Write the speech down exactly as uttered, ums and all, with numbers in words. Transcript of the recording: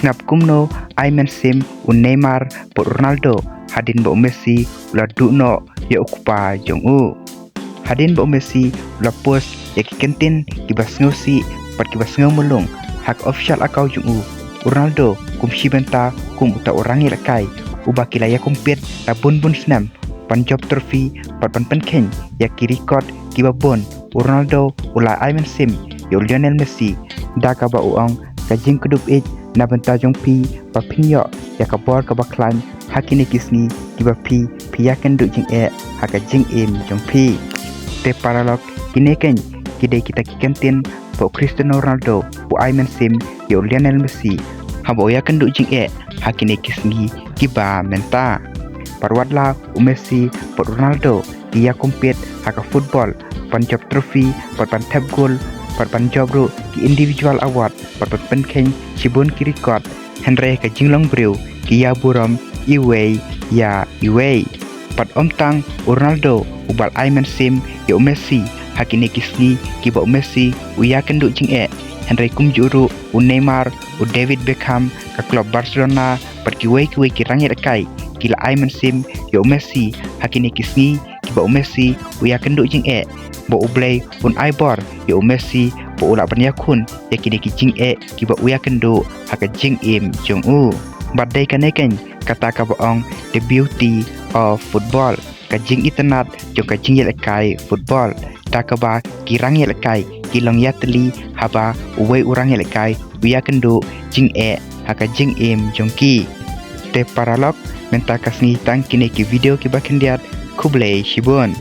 Sngap kumno ai mynsiem u Neymar bad u Ronaldo hadien ba u Messi u la duh noh ïa u kpa jong u. Hadien ba u Messi u la post ïa ki kyntien kiba sngewsih bad kiba sngew mulung ha ka official account jong u, u Ronaldo kum shi bynta kum uta u rangïalehkai uba ki la ïa compete la bun bun snem ban jop trophy bad ban pynkheiñ ïa ki record kiba bun, u Ronaldo u la ai mynsiem ïa u Lionel Messi da kaba u ong ka jingkdup ïeit na bynta jong phi ba phin ïoh ïa ka bor kaba khlaiñ ha kine ki sngi kiba phi phi ïakynduh jingeh ha ka jingim jong phi. Te paralok, kine keiñ ki dei kita ki kyntien ba u Cristiano Ronaldo u ai mynsiem ïa u Lionel Messi haba u ïakynduh jingeh ha kine ki sngi kiba mynta. Bad wat la u Messi bad u Ronaldo ki ïa compete ha ka football ban jop trophy bad ban thep goal bad ban jop ruh ki individual award bad ban pynkheiñ shibun ki record, hynrei ka jinglong briew ki ïa burom iwei ïa iwei. Bad ym tang u Ronaldo uba la ai mynsiem ïa u Messi ha kine ki sngi kiba u Messi u ïakynduh jingeh, hynrei kumjuh ruh u Neymar, u David Beckham ka club Barcelona bad kiwei kiwei ki rangïalehkai ki la ai mynsiem ïa u Messi ha kine ki sngi kiba u Messi u ïakynduh jingeh, ba U Blei un ai bor ïa u Messi ba u lah ban ïakhun ïa kine ki jingeh kiba u ïakynduh ha ka jingim jong u. Bad dei kane keiñ kata kaba ong the beauty of football, ka jingitynnad jong ka jingïalehkai football, da kaba ki rangïalehkai ki long ïatylli haba uwei u rangïalehkai u ïakynduh jingeh ha ka jingim jong ki. Te paralok, mynta ka sngi tang kine ki video kiba khyndiat. Khublei shibun.